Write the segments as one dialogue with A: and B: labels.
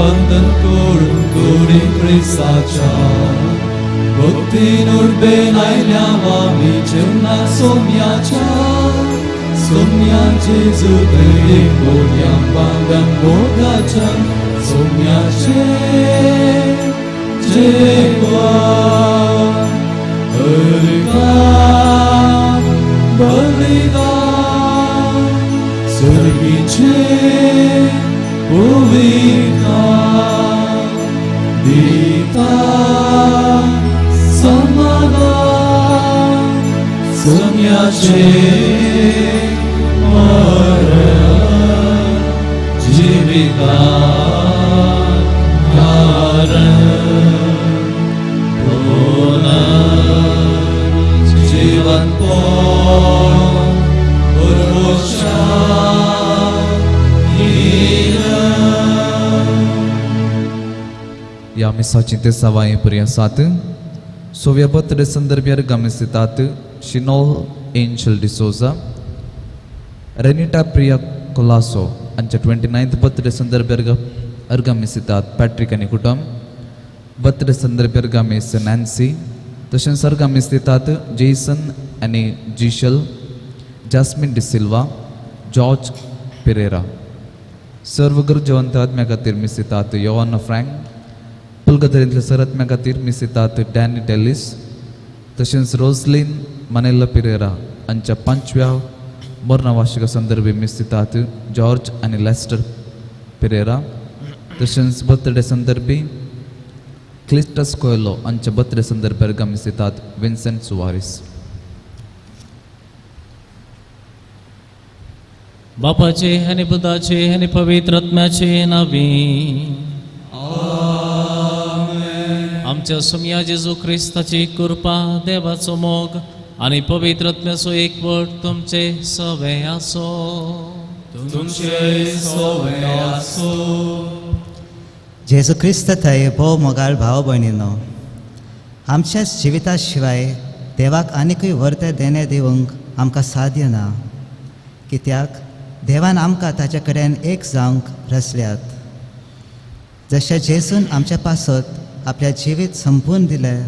A: बंधन करून कोरी क्रिस्ताच्या भक्तीन उर्बेन आयल्या आमी जेवणा सोम्याच्या सोम्या जेजू दरेक बोलया बांगन मोगाच्या सोम्याचे जेवण अर्घान बलिदान स्वर्गीचे पवित्र दिता समाधान सोम्याचे मरण जिविता कारण जीवन
B: ह्या मिसाची ते सवाय पुरी आसात. सोव्या बर्थडे संदर्भार गमेसितात शिनोल एंजल डिसोजा, रेनिटा प्रिया कोलासो हांच्या 29th birthday संदर्भार अर्गमिसितात पॅट्रिक आनी कुटुंब. बर्थडे संदर्भार गमेस नॅन्सी, तशेंच अर्गमिसितात जेसन आनी जिशल, जास्मीन डिसिल्वा, जॉर्ज पिरेरा. सर्व गरजेवंत आत्म्या खातीर मिसितात योवान फ्रँक, पुलगदरींतल्या सर आत्म्या खातीर मिसितात डॅनी डेलिस, तशेंच रोजलीन मनेला पिरेरा हांच्या 5व्या मरणवार्षिका संदर्भी मिसितात जॉर्ज आनी लॅस्टर पिरेरा, तशेंच बर्थडे संदर्भी क्लिस्टस कोयलो हांच्या बर्थडे संदर्भार मिसितात विन्सेंट सुवारीस.
C: बापाचे आनी पुताचे आनी पवित्र आत्म्याचे नांवी. आमच्या सोम्या जेजू क्रिस्ताची कृपा, देवाचो मोग आनी पवित्र आत्म्याचो एकवट तुमचे सवे आसो.
A: तुमचे सवे आसो.
D: जेजू क्रिस्त थंय भोव मोगाळ भाव भयणीनो, आमच्या जिविता शिवाय देवाक आनीकूय व्हरतें देणें दिवंक आमकां साध्य ना, कित्याक देवान आमकां ताचे कडेन एक जावंक रचल्यात. जशें जेजून आमच्या पासत आपल्या जिवीत संपून दिलें,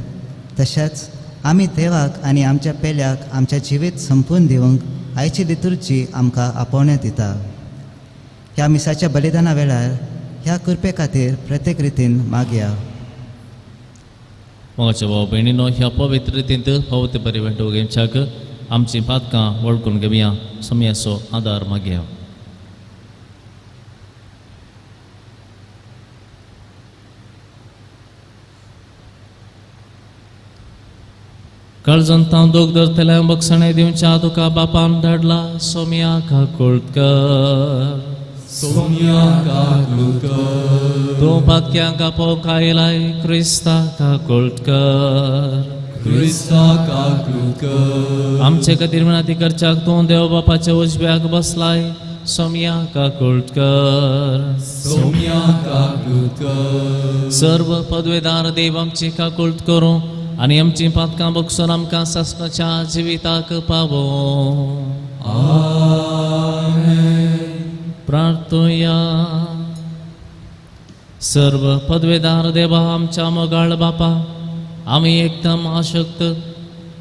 D: तशेंच आमी देवाक आनी आमच्या पेल्याक आमचें जिवीत संपून दिवंक आयची लितुर्जी आमकां आपोवणें दिता. ह्या मिसाच्या बलिदाना वेळार ह्या कृपे खातीर प्रत्येक रितीन मागया.
C: मोगाच्या भाव भयणीनो, ह्या पवित्र रितींत फावो ते बरे वेंटो घेवच्याक आमचीं पातकां वळखून घेवया, समयाचो आदार मागया. काळजांत हांव दोग धरतल्या बक्षणें दिवच्या तुका बापान धाडला सोम्या काकुळट कर.
A: सोम्या काकुळट कर.
C: तूं पातक्यांक आपोवंक आयलाय क्रिस्ता काकुळट कर.
A: क्रिस्ता काकुळट कर.
C: आमचे खातीर विनंती करच्याक तूं देव बापाच्या उजव्याक बसलाय सोम्या काकुळट कर.
A: सोम्या काकुळट कर.
C: सर्व पदवेदार देव आमची काकुळट करूं आनी आमचीं पातकां बगसून आमकां सासणाच्या जिविताक पावो.
A: आमेन.
C: प्रार्थुया. सर्व पदवेदार देवा आमच्या मोगाळ बापा, आमी एकदम आशक्त,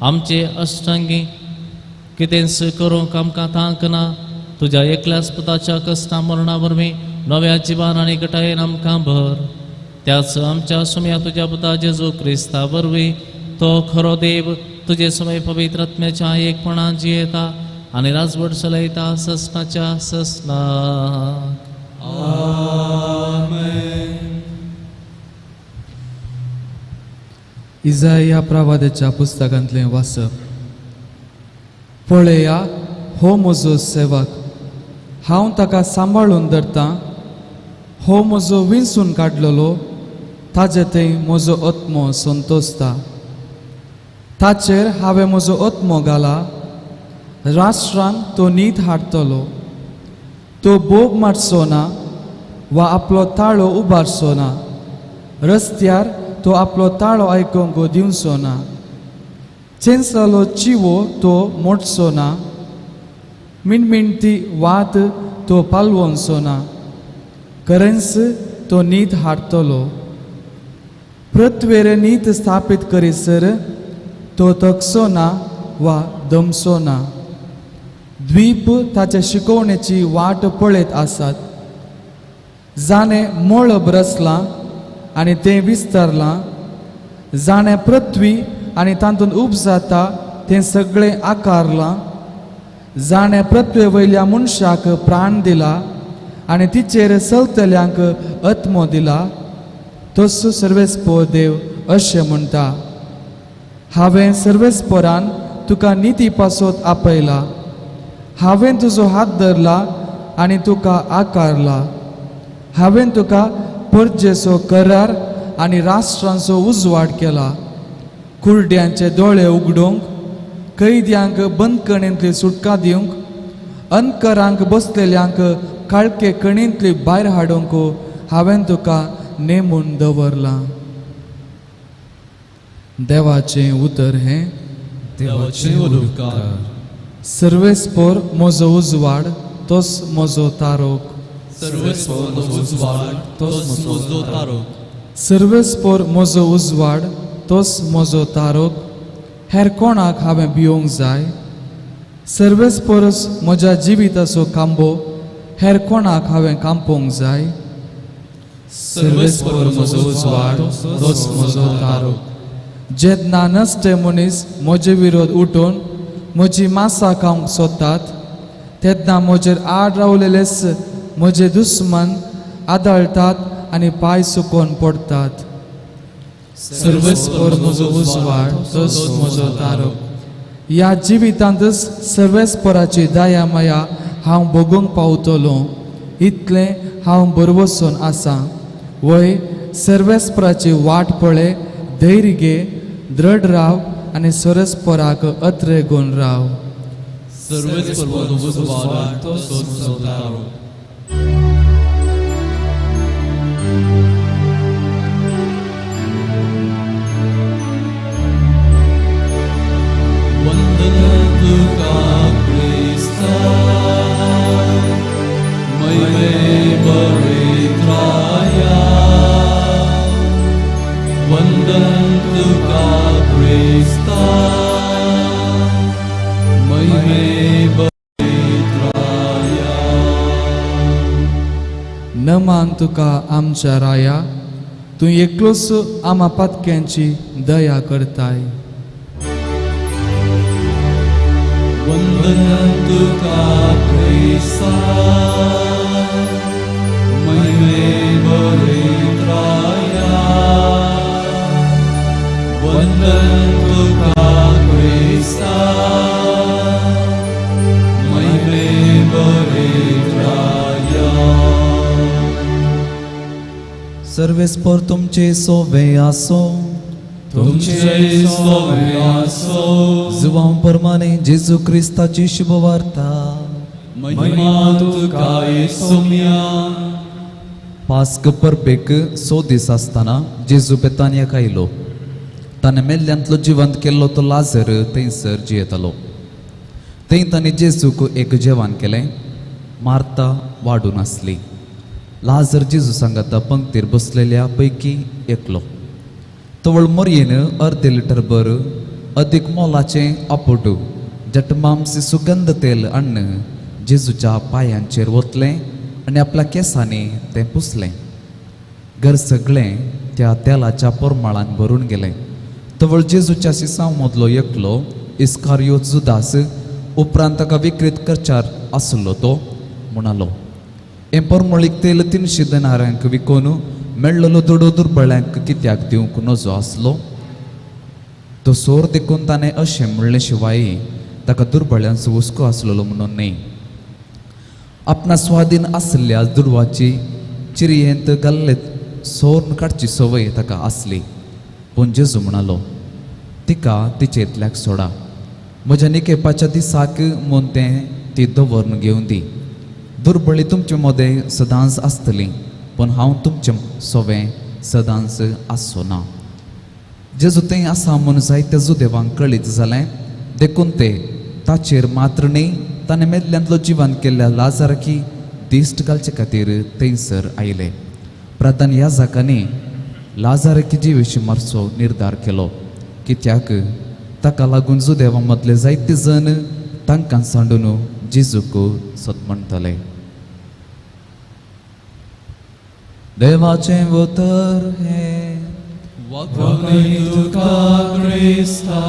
C: आमचे अष्टांगी कितेंच करूंक आमकां तांक ना. तुज्या एकल्याच पुताच्या कश्टा मरणा वरवीं नव्या जिवान आनी गटायेन आमकां भर. त्याच आमच्या सुम्या तुज्या पुता जेजू क्रिस्ता वरवीं तो खरो देव तुजे समय पवित्र आत्म्याच्या एकपणान जियेता आनी राजवट चलयता ससनाच्या ससनाक.
A: आमेन.
E: इजाया प्रवादाच्या पुस्तकांतलें वाचप. पळया हो म्हजो सेवक, हांव ताका सांबाळून धरतां, हो म्हजो विंचून काडलेलो, ताजे थंय म्हजो आत्मो संतोसता, ताचेर हांवें म्हजो आत्मो घाला, राष्ट्रांक तो नीत हाडटलो, तो बोब मारचो ना वा आपलो ताळो उबारचो ना, रस्त्यार तो आपलो ताळो आयकूंक दिवचो ना, चेंचलो चिवो तो मोडचो ना, मिणमिणती वात तो पालवनचो ना, खरेंच तो नीत हाडटलो. पृथ्वेर नीत स्थापीत करीसर तो थकसो ना वा दमसो ना. द्वीप ताच्या शिकोवणेची वाट पळयत आसात. जाणें मळब रचलां आनी तें विस्तारलां, जाणें पृथ्वी आनी तातूंत उपजाता तें सगळें आकारलां, जाणें पृथ्वे वयल्या मनशाक प्राण दिला आनी तिचेर चलतल्यांक आत्मो दिला, तसो सर्वेस्पोर देव अशें म्हणटा, हांवें सर्वेस्पोरान तुका निती पासत आपयला, हांवें तुजो हात धरला आनी तुका आकारला, हांवें तुका परजेचो करार आनी राष्ट्रांचो उजवाड केला, कुर्ड्यांचे दोळे उगडूंक, कैद्यांक बंदखणींतली सुटका दिवंक, अंतकरांक बसलेल्यांक काळखे कणींतली भायर हाडूंक हांवें तुका नेमून दवरलां. देवाचें उतर हें.
A: देवाचे उपकार.
E: सर्वेस्पोर म्हजो उजवाड तोच म्हजो तारोक.
A: सर्वेस्पोर म्हजो उजवाड तोच म्हजो तारोक.
E: सर्वेस्पोर म्हजो उजवाड तोच म्हजो तारोक. हेर कोणाक हांवें भियोंक जाय? सर्वेस्पोरच म्हज्या जिविताचो खांबो, हेर कोणाक हांवें कांपोवंक जाय? सर्वेस्पोर म्हजो उजवाड तोच म्हजो तारोक. जेन्ना नश्टे मनीस म्हजे विरोध उठून म्हजी मासां खावंक सोदतात, तेन्ना म्हजेर आड रावलेलेच म्हजे दुस्मान आदळटात आनी पांय सुकोवन पडटात. सर्वेस्पोर म्हजो उजवाड तोच म्हजो तारोक. ह्या जिवितांतच सर्वेस्पोराची दया माया हांव भोगूंक पावतलो इतलें हांव बरवसून आसा. वय सर्वेस्पराची वाट पळय, धैर्य घे, दृढ राव आनी सर्वेस्पराक अत्रे गुण राव.
A: सर्वेस्पोर म्हजो उजवाड तोच म्हजो तारोक. वंदन तुका क्रिस्ता, महिमे बरेत्राया. वंदन तुका क्रिस्ता, महिमे बरेत्राया.
E: नमान तुका आमच्या राया, तूं एकलोच आमा पातक्यांची दया करताय.
A: वंदन तुका क्रिस्ता, महिमे बरेत्राया. वंदन तुका क्रिस्ता, महिमे बरेत्राया.
B: सर्वेस्पोर तुमचे सोवे आसो.
A: तुमचे सोवे आसो.
B: जुवां परमाने जेजू क्रिस्ताची शुभवार्ता.
A: महिमा तुका येसुम्या.
B: पास्क परबेक 6 दीस आसतना जेजू बेतानियाक आयलो. ताणें मेल्ल्यांतलो जिवंत केल्लो तो लाजर थंयसर जियेतालो. थंय ताणें जेजूक एक जेवण केलें. मार्ता वाडून आसली. लाजर जेजू सांगाता पंक्तीर बसलेल्या पैकी एकलो. तवळ मोरयेन अर्दे लिटर भर अदीक मोलाचें आपोट जटमामसी सुगंध तेल अन्न जेजूच्या पांयांचेर वतलें आनी आपल्या केंसांनी तें पुसलें. घर सगळें त्या तेलाच्या परमाळान भरून गेलें. तवळ जेजूच्या सिसांव मदलो एकलो इस्कारियो जुदास उपरांत ताका विक्रीत करचार आसलो तो म्हणालो, हें परमळीक तेल 300 देनाऱ्यांक विकून मेळ्ळलो दुडो दुर्बळ्यांक कित्याक दिवंक नजो आसलो? तो सोर देखून ताणें अशें म्हणलें शिवाय ताका दुर्बळ्यांचो हुस्को आसलेलो म्हणून न्हय. आपणा स्वाधीन आसल्या दुडवाची चिरयेंत घाल्ले सोर्न काडची संवय ताका आसली. पूण जेजू म्हणालो, तिका तिचेंतल्याक सोडा, म्हज्या निकेपाच्या दिसाक म्हूण तें ती दवरून घेवन दी. दुर्बळी तुमचे मदें सदांच आसतली, पूण हांव तुमचे सोवें सदांच आसचो ना. जेजू तें आसा म्हूण जायत्या जुदेवांक कळीत जालें, देखून ते ताचेर मात्र न्ही ताणें मेल्ल्यांतलो जिवन केल्ल्या लाजारकी दिश्ट घालचे खातीर थंयसर आयले. प्रधान याजकांनी लाजाराक जिवेशी मारचो निर्धार केलो, कित्याक ताका लागून जुदेवा मदले जायते जण तांकां सांडून जेजूक सत म्हणटाले. देवाचें उतर हें.
A: वाखाणणी तुका क्रिस्ता.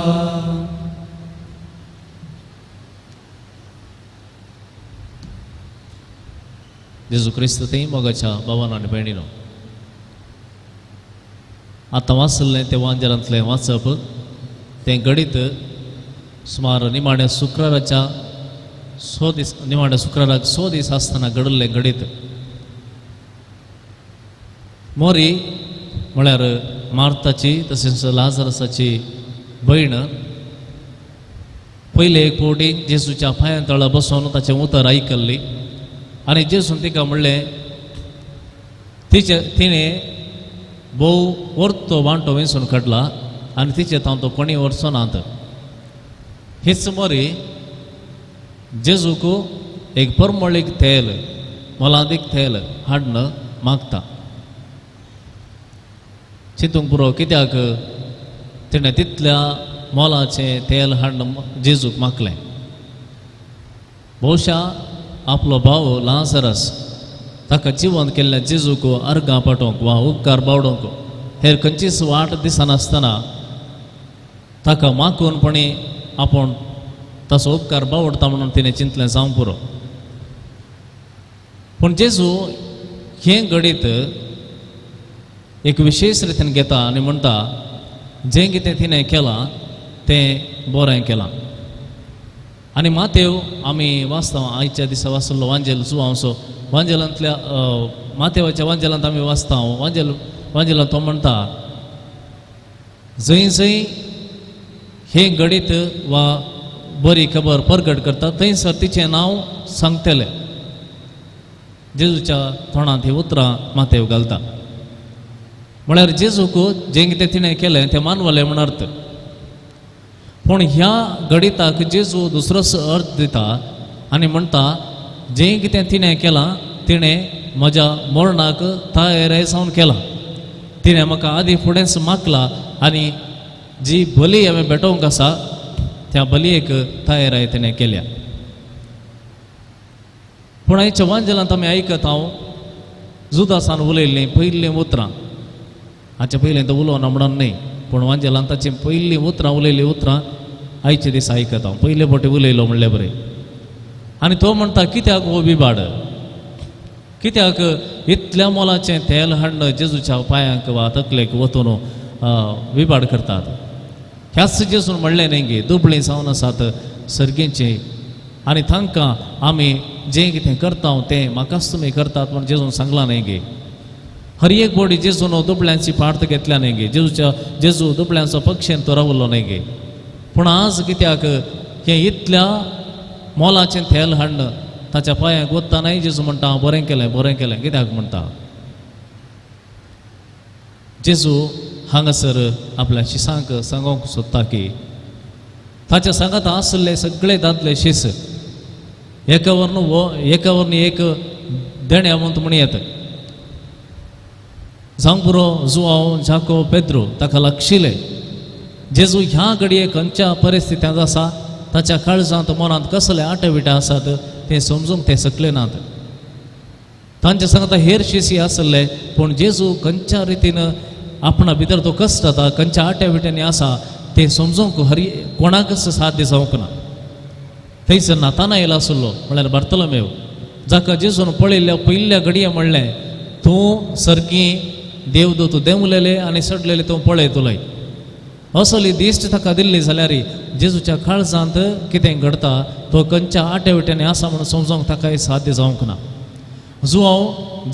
C: जेजू क्रिस्त थंय मोगाच्या बाबान आनी भयणीनो, आतां वाचलें तें वांजेलांतलें वाचप तें घडीत सुमार निमाण्या शुक्राराच्या 100 दीस, निमाण्या शुक्राराक 100 दीस आसतना घडिल्लें घडीत. मोरी म्हळ्यार मार्ताची तशेंच लाजरसाची भयण पयले एक फावटी जेजूच्या पांयां तळा बसून ताचें उतर आयकल्ली आनी जेजून तिका म्हणलें, तिचे तिणें भोव वर्तो वांटो वेंचून काडला आनी तिचे तांव तो कोणी व्हरचो नात. हीच मोरी जेजूक एक परमळीक तेल, मोलादीक तेल हाडून मागता. चिंतूंक पुरो कित्याक तिणें तितल्या मोलाचें तेल हाडून जेजूक मागलें. भोवशा आपलो भाव लाजरस ताका जिवंत केल्ल्या जेजूक अर्गां पाठोवंक वा उपकार बावडोवंक हेर खंयचीच वाट दिसनासतना ताका मागूनपणी आपूण ताचो उपकार बावडटा म्हणून तिणें चिंतलें जावंक पुरो. पूण जेजू हें घडीत एक विशेश रितीन घेता आनी म्हणटा, जें कितें तिणें केलां तें बरें केलां. आनी मातेव आमी वाचता आयच्या दिसा वाचलो वांजेल जुवांवचो वांजेलांतल्या मातेवाच्या वांजेलांत आमी वाचता. वांजेलांत तो म्हणटा, जंय जंय हें घडीत वा बरी खबर परगट करता थंयसर तिचें नांव सांगतलें. जेजूच्या तोंडांत ही उतरां मातेव घालता. म्हळ्यार जेजूक जें कितें तिणें केलें तें मानवलें म्हूण अर्थ. पूण ह्या गणिताक जेजू दुसरोच अर्थ दिता आनी म्हणटा, जें कितें तिणें केलां तिणें म्हज्या मरणाक तयार जावन केलां. तिणें म्हाका आदीं फुडेंच मागला आनी जी बली हांवें भेटोवंक आसा त्या बलयेक तयाराय तिणें केल्या. पूण आयच्या वांजेलांत आमी आयकत हांव जुदासान उलयल्लीं पयलीं उतरां. हाचे पयलीं तो उलोवना म्हणून न्हय, पूण वांजेलान ताची पयलीं उतरां उलयल्लीं उतरां आयचे दीस आयकत हांव. पयले फावटी उलयलो म्हणलें बरें. आनी तो म्हणटा, कित्याक हो बिबाड, कित्याक इतल्या मोलाचें तेल हाडून जेजूच्या पांयांक वा तकलेक वतून विबाड करतात. ह्याच जेजून म्हणलें न्ही गे, दुबळीं जावन आसात सर्गेचीं आनी तांकां आमी जें कितें करता तें म्हाकाच तुमी करतात म्हूण जेजून सांगलां न्ही गे. हर एक बोडी जेजून दुबळ्यांची पार्त घेतल्या न्ही गे. जेजू दुबळ्यांचो पक्षेन तो रावलो न्ही गे. पूण आज कित्याक हें इतल्या मोलाचें तेल हाडून ताच्या पांयांक वतानाय जेजू म्हणटा, हांव बरें केलें बरें केलें. कित्याक म्हणटा? जेजू हांगासर आपल्या शिसांक सांगूंक सोदता की ताच्या सांगात आसले सगळे दादले शीस एकावरून एकावरून एक देण्या म्हूण म्हण येता. जावंक पुरो जुआंव जाको पेद्रो ताका लागशिल्ले. जेजू ह्या घडये खंयच्या परिस्थित्यांत आसा, ताच्या काळजांत मनांत कसले आटेविटे आसात तें समजूंक ते शकले नात. तांच्या सांगता हेर शिसी आसले, पूण जेजू खंयच्या रितीन आपणा भितर तो कश्ट जाता, खंयच्या आट्याविट्यांनी आसा तें समजूंक हरी कोणाकच साध्य जावंक ना. थंयसर नातानाएल आसलो म्हळ्यार बार्तोलोमेव, जाका जेजून पळयल्ल्या पयल्या घडये म्हणलें, तूं सर्गी देवदूत देंवलेले आनी सडलेले तूं पळयतलोय. असली दिश्ट ताका दिल्ली जाल्यार जेजूच्या काळजांत कितें घडटा, तो खंयच्या आट्याविट्यांनी आसा म्हणून समजूंक ताकाय साध्य जावंक ना. जुआंव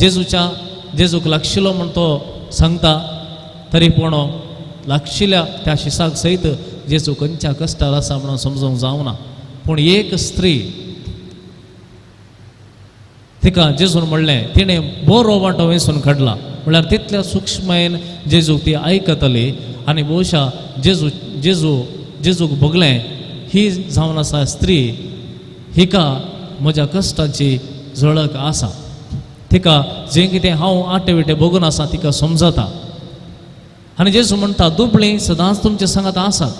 C: जेजूक लागशिल्लो म्हूण तो सांगता, तरी पूण लागशिल्ल्या त्या शिसाक सयत जेजू खंयच्या कश्टार आसा म्हणून समजूंक जावना. पूण एक स्त्री तिका जेजून म्हणलें, तिणें बरो वांटो वेंचून काडला. म्हळ्यार तितल्या सुक्ष्मयेन जेजूक ती आयकतली आनी भोवशा जेजू जेजू जेजूक भोगलें, ही जावन आसा स्त्री, हिका म्हज्या कश्टांची झळक आसा. तिका जें कितें हांव आटे विटे भोगून आसा तिका समजता. आनी जेजू म्हणटा दुबळीं सदांच तुमचे सांगात आसात,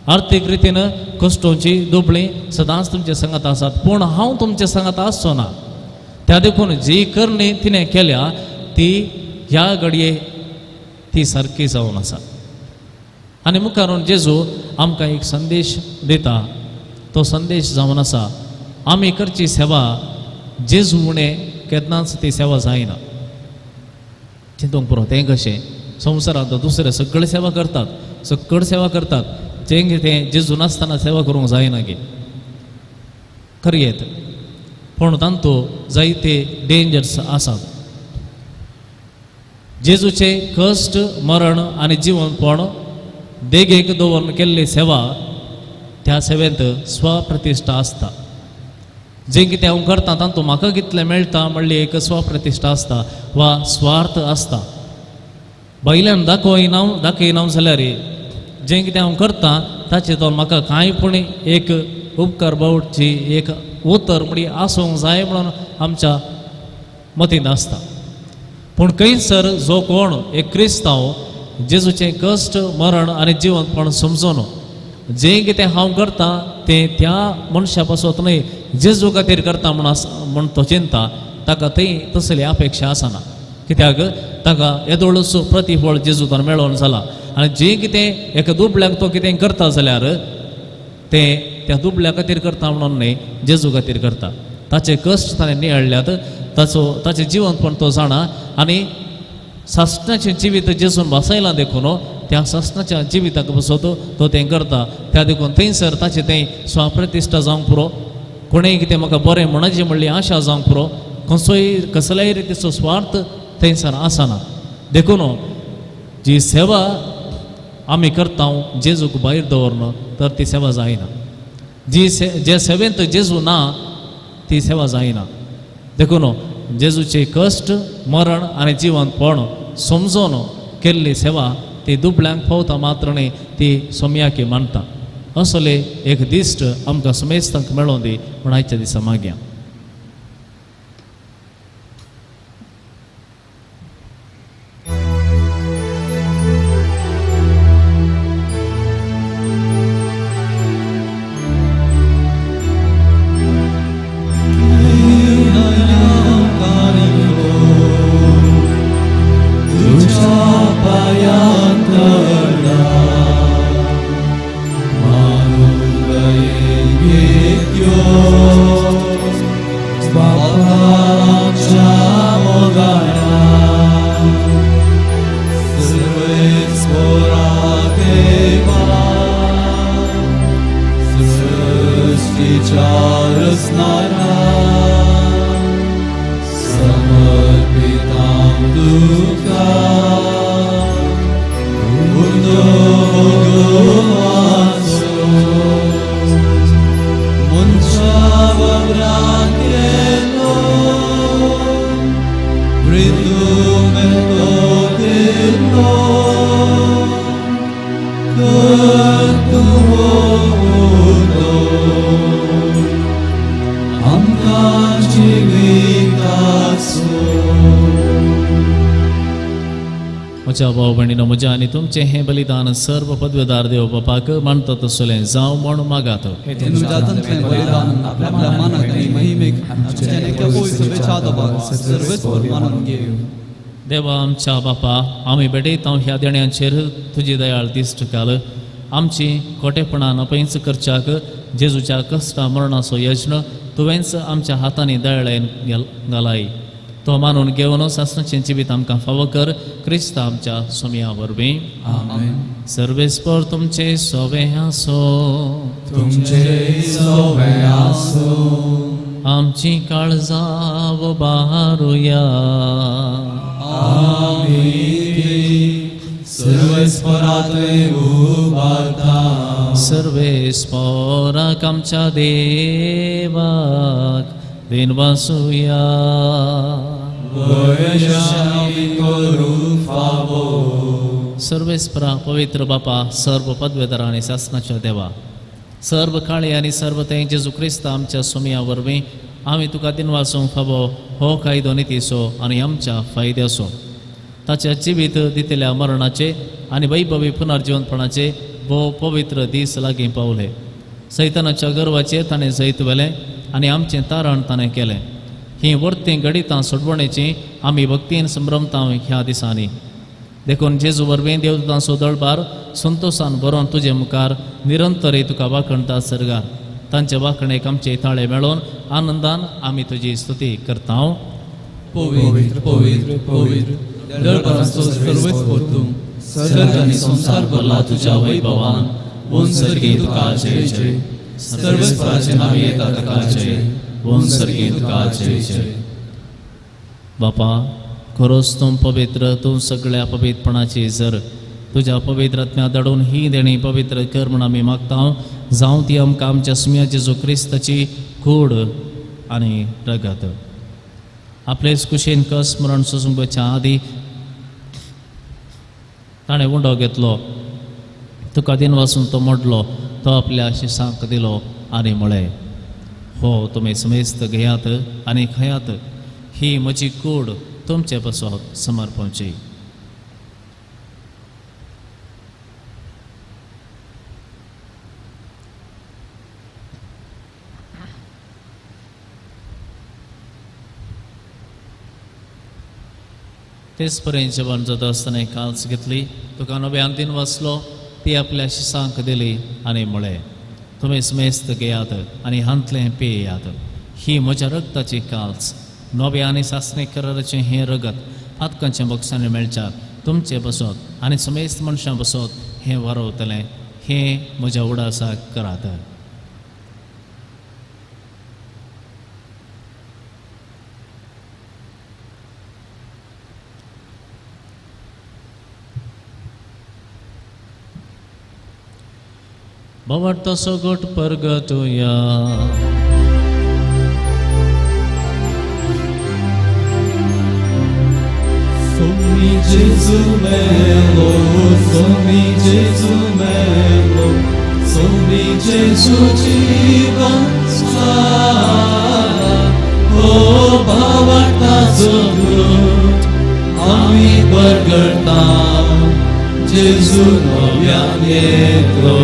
C: आर्थीक रितीन कश्टोची दुबळीं सदांच तुमचे सांगात आसात, पूण हांव तुमचे सांगात आसचो ना. त्या देखून जी करणी तिणें केल्या ती ह्या घडये ती सारकी जावन आसा. आनी मुखारून जेजू आमकां एक संदेश दिता, तो संदेश जावन आसा आमी करची सेवा जेजू उणें केन्नाच ती सेवा जायना. चिंतूंक पुरो तें कशें संवसारांत दुसरे सगळे सेवा करतात, सगळे सेवा करतात, जें कितें जेजू नासतना सेवा करूंक जायना की करयेत, पूण तांतू जायते डेंजर्स आसात. जेजूचे कश्ट मरण आनी जिवनपण देगेक दवरून केल्ली सेवा त्या सेवेंत स्वप्रतिश्ठा आसता. जें कितें हांव करता तातूंत म्हाका कितलें मेळटा म्हणली एक स्वप्रतिश्ठा आसता वा स्वार्थ आसता. भायल्यान दाखयना दाखयना जाल्यार जें कितें हांव करता ताचें तो म्हाका कांय पूण एक उपकार बावची एक उतर म्हणी आसूंक जाय म्हणून आमच्या मतींत आसता. पूण खंयसर जो कोण एक क्रिस्तांव जेजूचें कश्ट मरण आनी जिवनपण समजून जें कितें हांव करता तें त्या मनशा पासत न्हय जेजू खातीर करता म्हूण म्हूण तो चिंता, ताका थंय तसली अपेक्षा आसना. कित्याक ताका येदोळचो प्रतिफळ जेजू तो मेळोवन जाला. आनी जें कितें एका दुबळ्याक तो कितें करता जाल्यार तें त्या दुबळ्या खातीर करता म्हणून न्हय जेजू खातीर करता. ताचे कश्ट ताणें नियाळ्ळ्यात, ताचो ताचें जिवनपण तो जाणा आनी सासणाचें जिवीत जेजून भासयलां देखून त्या सासणाच्या जिविताक बसत तो तें करता. त्या देखून थंयसर ताचें तें स्वप्रतिश्ठा जावंक पुरो, कोणेय कितें म्हाका बरें म्हणचें म्हणली आशा जावंक पुरो, खंयचोय कसल्याय रितीचो स्वार्थ थंयसर आसना. देखून जी सेवा आमी करता जेजूक भायर दवरन तर ती सेवा जायना. जी जे सेवेंत जेजू ना ती सेवा जायना. देखून जेजूचे कश्ट मरण आनी जिवनपण समजून केल्ली सेवा ती दुबळ्यांक पावता मात्र न्हय ती सोम्याकी मानता. असले एक दिश्ट आमकां समेस्तांक मेळोवन दी म्हूण आयच्या दिसा मागया. म्हज्या भाव भयणीनो, म्हज्या आनी तुमचें हें बलिदान सर्व पदवेदार देव बापाक मानता तसलें जावं म्हूण मागात. देवा आमच्या बापा, आमी भेटयता ह्या देण्यांचेर तुजी दयाळ दिश्ट घाल. आमची खोटेपणां नपयच करच्याक जेजूच्या कश्टा मरणाचो यज्ञ तुवेंच आमच्या हातांनी दयाळेन घालाय. तो मानून घेवन सासणाचें जिवीत आमकां फावो कर, क्रिस्त आमच्या सोमया वरवीं. सर्वेस्पर तुमचे सोवे आसो,
A: तुमचे सोवे आसो.
C: आमची काळजां बारुया. सर्वेस्पराक आमच्या देवाक देनवासुया. सर्वेस्परा पवित्र बापा, सर्व पदवेदार आनी सासणाच्या देवा, सर्व काळे आनी सर्व तें जेजू क्रिस्त आमच्या सोमया वरवीं आमी तुका दिनवासूंक फावो हो कायदो नितीचो आनी आमच्या फायद्याचो. ताच्या जिवीत दितल्या मरणाचे आनी वैभवी पुनर्जिवंतपणाचे भोव पवित्र दीस लागीं पावले. सैतानाच्या गर्वाचेर ताणें जैत व्हेलें आनी आमचें तारण ताणें केलें. हीं वर्तीं गणितां सोडवणेचीं आमी भक्तीन संभ्रमता ह्या दिसांनी. देखून जेजू वरवीं देवदूतांचो दळबार संतोशान बरोवन तुजे मुखार निरंतरय तुका वाखणता सर्गार. तांचे वाखणेक आमचे ताळे मेळोवन आनंदान आमी तुजी स्तुती करता.
A: पवित्र पवित्र पवित्र दळबाराचो सर्वेस्पर तूं, सर्ग आनी संवसार भरला तुज्या वैभवान. ओन सर्गी तुका जय जय. सर्वेस्पराचें नांव येता ताका जय. ओन सर्गी तुका जय जय.
C: बापा खरोच तूं पवित्र, तूं सगळ्या पवित्रपणाची जर तुज्या पवित्र आत्म्या धाडून ही देणी पवित्र कर म्हूण आमी मागता. जावं ती आमकां आमच्या सुम्या जेजू क्रिस्ताची कूड आनी रगत. आपलेच कुशीन कस मरण सोसूंक वचच्या आदी ताणें उंडो घेतलो, तुका दिनवासून तो मोडलो, तो आपल्या शिसांक दिलो आनी म्हळें, हो तुमी समेस्त घेयात आनी खायात, ही म्हजी कूड तुमचे पासत समर्पणची. तेच पर्यंत जेवण जाता आसतना काल्स घेतली, तुका नव्यान दिन वाचलो, ती आपल्या शिसांक दिली आनी म्हळें, तुमी समेस्त घेयात आनी हांतलें पियेयात, ही म्हज्या रगताची काल्स, नव्या आनी सासणी कराराचें हें रगत पातकांच्या बक्षांनी मेळच्या तुमचे बसत आनी समेस्त मनशां बसत हें वारवतलें, हें म्हज्या उडासाक करात. बाबा सगट परगटुया.
A: Somi Gesù melo, Somi Gesù melo, Somi Gesù jivan sara, O bhavartazo gut, ami परगटा, Gesù नव्यान येतलो.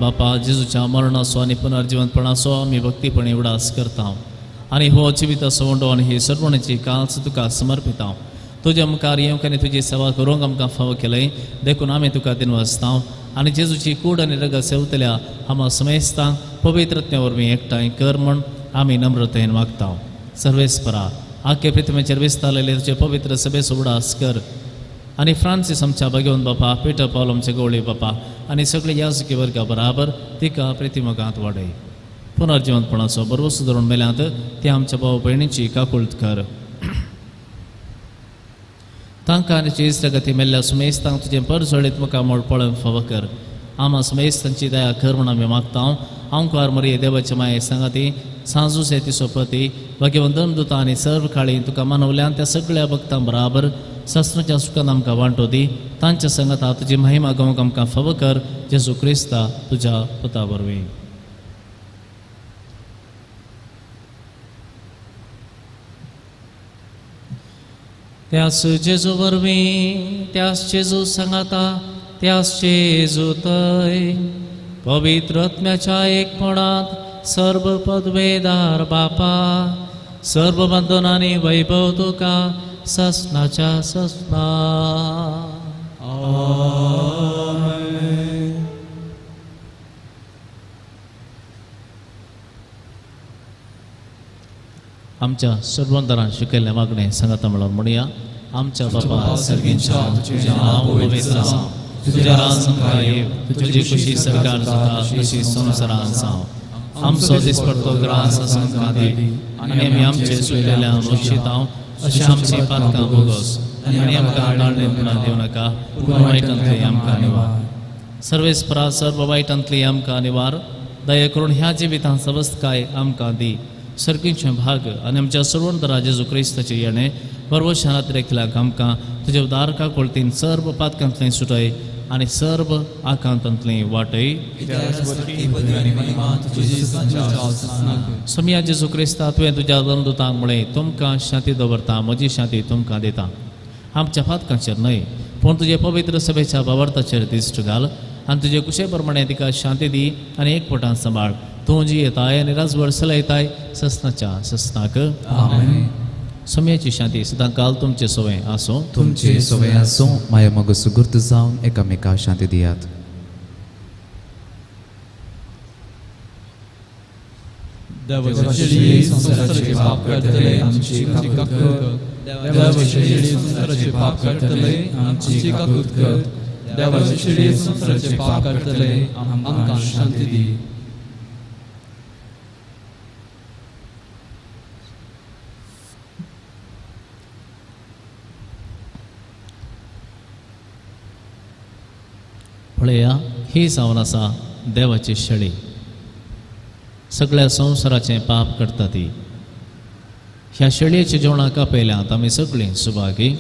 C: बापा जेजूच्या मरणाचो आनी पुनर्जिवंतपणाचो आमी भक्तीपणी उडास करता आनी हो जिविताचो उंडो आनी ही सर्वणेची काल्स तुका समर्पिता. तुज्या मुखार येवंक आनी तुजी सेवा करूंक आमकां फावो केलें देखून आमी तुका दिनवासता आनी जेजूची कूड आनी रगत सेवतल्या आमा समेस्तांक पवित्रत्या वरवीं एकठांय कर म्हूण आमी नम्रतेन मागता. सर्वेस्परा आखे पृथ्वीचेर विस्तारलेले तुजे पवित्र सभेचो उडास कर आनी फ्रांसीस आमच्या भगवंत बापा, पिटर पावल आमचे गवळी बापा आनी सगळे याजकी वर्गा बराबर तिका प्रतिमगांत वाडय. पुनर्जिवंतपणाचो बरोवसो धरून मेल्यांत ते आमच्या भाव भयणीची काकुळट कर. तांकां आनी इश्टागती मेल्ल्या सुमेस्तांक तुजें परजळीत मुखामळ पळोवंक फावो कर. आमा सुमेस्तांची दया कर म्हूण आमी मागता. आंकार मरिये देवाचे माये सांगाती सांजूसे तिसो पती भगवंत दुता आनी सर्व काळी तुका मानवल्यान त्या सगळ्या भक्तां बराबर शास्त्राच्या सुखान आमकां वांटो दी. तांच्या सांगाता तुजी महिमा गावंक आमकां फावो कर. जेजू क्रिस्ता तुज्या पुता वरवीं. त्यास जेजू वरवीं, त्यास जेजू सांगाता, त्यास जेजू तय पवित्र आत्म्याच्या एकपणांत सर्व पदवेदार बापा, सर्व बंधनांनी वैभव तुका ससनाच्या ससना.
A: आमेन.
C: आमच्या सर्वंतरान शिकयल्लें मागणें सांगाता म्हणून म्हणया. आमच्या बापा
A: सर्गींच्या तुजें नांव पवित्र जावं, तुजें राज आमकां येवं, तुजी खुशी सरकार जाता तशी संवसारांत जावं. आमचो दिसपडतो ग्रास आमकां दी आनी आमी आमचे चुकलेल्या बक्षितांव अशें आमची पातकां भोगोस आनी आमकां ताळणेपणां दिवं नाका, पूण वायटांतली आमकां निवार. सर्वेस्परा सर्व वायटांतली आमकां निवार. दया करून ह्या जिवितांत सवस्तकाय आमकां दी. सर्गीचें भाग आनी आमच्या सर्वंतरा जेजू क्रिस्ताचें येणें बरवशानात रेखल्याक आमकां तुज्या उदार काकुळतीन सर्व पातकांतलें सुटय आनी सर्व आकांतांतलें वाटय. सोमया जेजू क्रिस्ता तुवें तुज्या दंदुतांक म्हळें तुमकां शांती दवरता, म्हजी शांती तुमकां दिता. आमच्या पातकांचेर न्हय पूण तुजे पवित्र सभेच्या भावार्थाचेर दिश्ट घाल आनी तुजे कुशे प्रमाणे तिका शांती दी आनी एकपटान सांबाळ. तूं जी येताय आनी राजवड चलयताय ससनाच्या ससनाक. सोम्याची शांती सदां काल तुमचे सवय आसूं.
B: तुमचे सवय आसूं. माया मग सुगूर्त जावन एकामेका शांती दियात.
F: देवाचे संवसाराचे पाप काडटले आमची काकूत कर. देवाचे संवसाराचे पाप काडटले आमची काकूत कर. देवाचे संवसाराचे पाप काडटले आमकां शांती दी.
A: पळया ही जावन आसा देवाची शेळी, सगळ्या संवसाराचें पाप करता ती. ह्या शेळयेच्या जेवणाक आपयल्यांत आमी सगळीं सुभागी.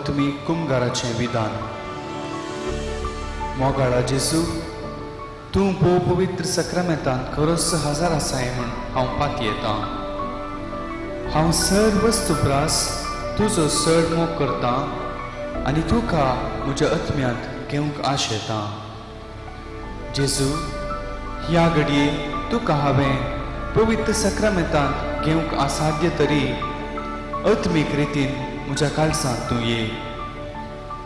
G: तुमी कुमगाराचें विधान. मोगाळा जेजू, तूं भोव पवित्र सक्रामेंतांत खरोच हजार आसाय म्हूण हांव पातयेतां. हांव सर्व वस्तू प्रास तुजो चड मोग करतां आनी तुका म्हज्या आत्म्यांत घेवंक आशेतां. जेजू, ह्या घडये तुका हांवें पवित्र सक्रामेंतांत घेवंक असाध्य तरी आत्मीक रितीन म्हज्या काळजांत तूं ये.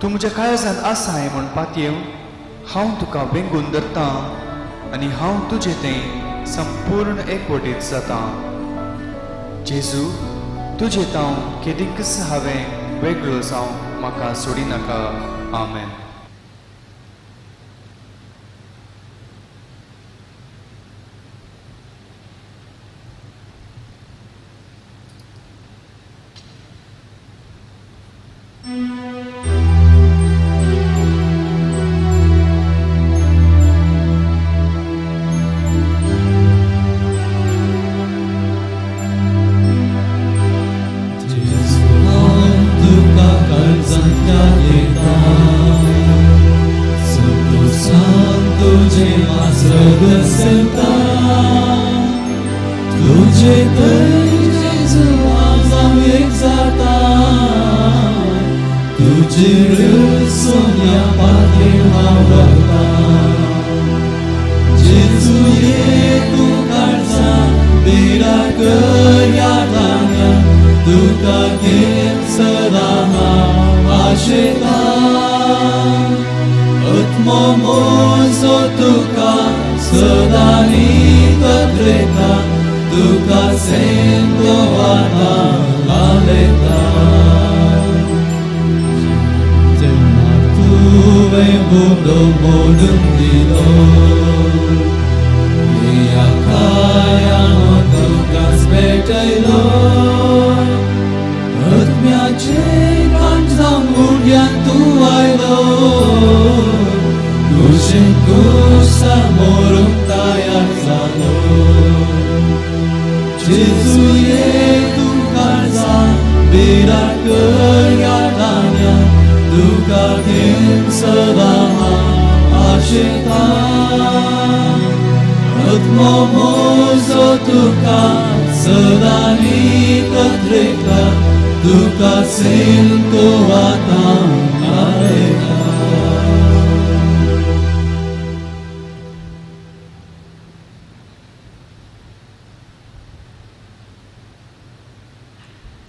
G: तूं म्हज्या काळजांत आसाय म्हूण पातयेवन हांव तुका वेंगून धरतां आनी हांव तुजें तें संपूर्ण एकवटीत जातां. जेजू, तुजें तांव केदींकच हांवें वेगळो जावं म्हाका सोडिनाका. आमेन.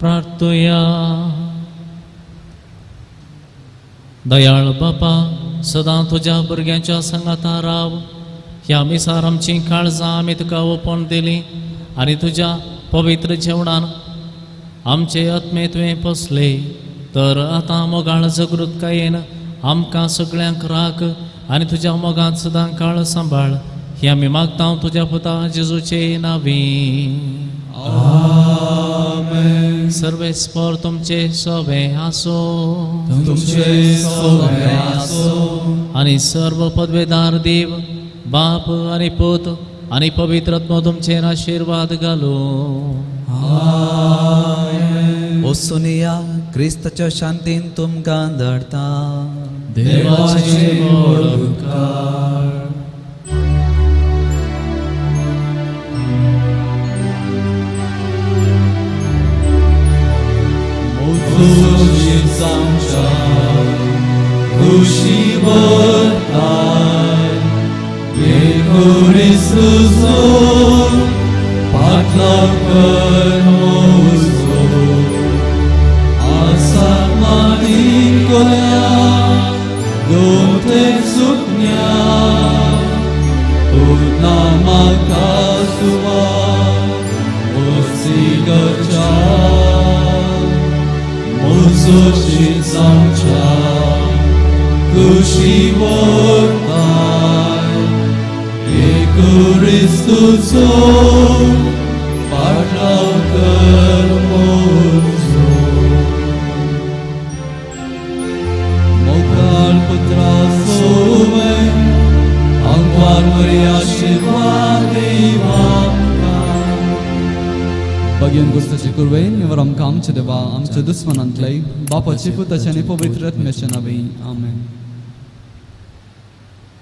A: प्रार्थुया. दयाळ बापा, सदां तुज्या भुरग्यांच्या सांगाता राव. ह्या मिसार आमचीं काळजां आमी तुका ओपोवन दिलीं आनी तुज्या पवित्र जेवणान आमचे आत्मे तुवें पोसले. तर आतां मोगाळ जागृतकायेन आमकां सगळ्यांक राख आनी तुज्या मोगांत सदां काळ सांबाळ.
C: ही आमी मागता तुज्या पुता जेजूचे नांवी.
F: आमेन.
C: सर्वेस्पर तुमचे सोबे आसो.
F: तुमचे सोबे आसो.
C: आनी सर्व पदवेदार देव बाप आनी पूत आनी पवित्र आत्मो तुमचेर आशिर्वाद घालूं.
F: आमेन.
B: वचून या क्रिस्ताच्या शांतीन तुमकां धाडटा.
F: देवाचे व्हड उपकार. मोजोशी जावच्या खुशी भरताय येकुरिस्तुचो पाटलाव कर मोजो आसा मानिकोल्या गोते सुकण्या पूर्णा म्हाका सुवा ओसिगच्या मोजोशी जावच्या खुशी भरताय येकुरिस्तुचो पाटलाव कर मोजो. मोगाळ पुत्रा सोवे आंगवार वरी आशिर्वाद देवांका.
E: भगीन गुस्ताचे कुरवेन निवर आमकां आमचे देवा आमच्या दुस्मनांतले बापाचे पुताचे आनी पवित्र आत्म्याचे नांवी. आमेन.